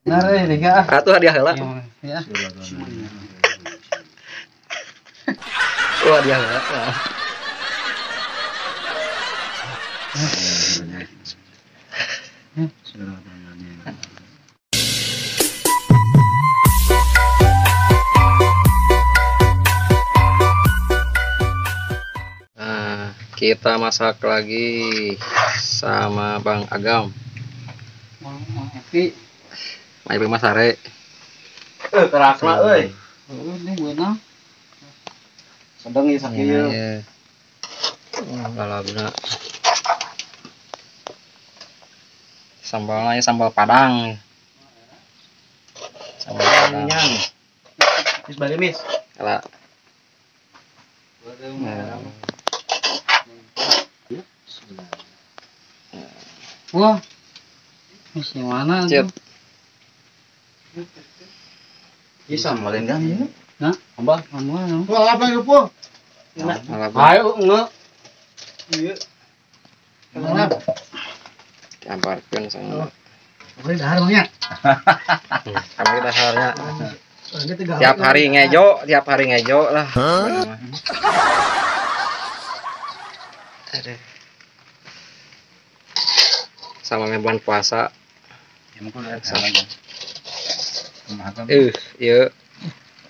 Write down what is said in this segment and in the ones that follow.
Benar euy tiga. Atuh hadiah heula. Ya. Wah, hadiah heula. Nah, kita masak lagi sama Bang Agam. Mang Epi. Mang Epi Masare. Terakna euy. Heuh, nih beunang. Sedeng ieu sakieu. Iya. Lalabna. Sambalnya sambal Padang. Sambal Padang. Mis bari mis. Kala. Wah. Mis yang mana tuh? Ieu sambal endang ieu. Hah? Sambal. Sambal. Wah, apa ieu, Po? Ayo enggak. Ieu. Mana? Diamparkeun sama. Boleh dahar Bang ya? Kami daharnya. Tiap hari ngejo lah. Aduh. Sama bulan puasa. Iya.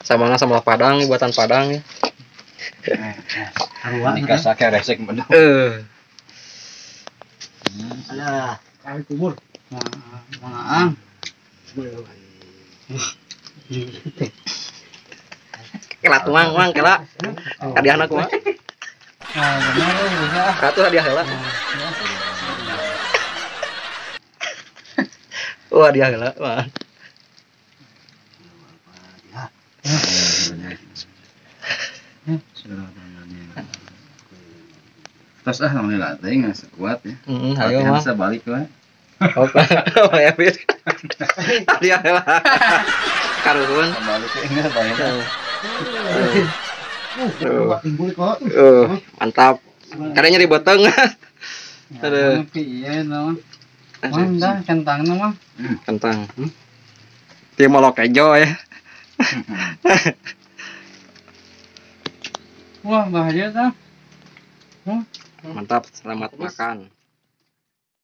Sambalnya sambal Padang, buatan Padang ya. Nikah sake resek bener. Alah, kali kubur. Maang. Kela tuang, wang kela. Hadiahna kumaha? Atuh hadiah heula. Wah, hadiah heula. Wah. Terus ah alhamdulillah teh geus kuat ya. Heeh, ayo mah. Bisa balik we. Oh, ya bis. Hadiah heula. Karuhun. Balik ke balik. Mantap. Kadang nyeri botong. Aduh. Iya, mah. Mantap, kentangna mah. Kentang. Dia molok kejo ya. Wah, bahaya dah. Mantap, selamat makan.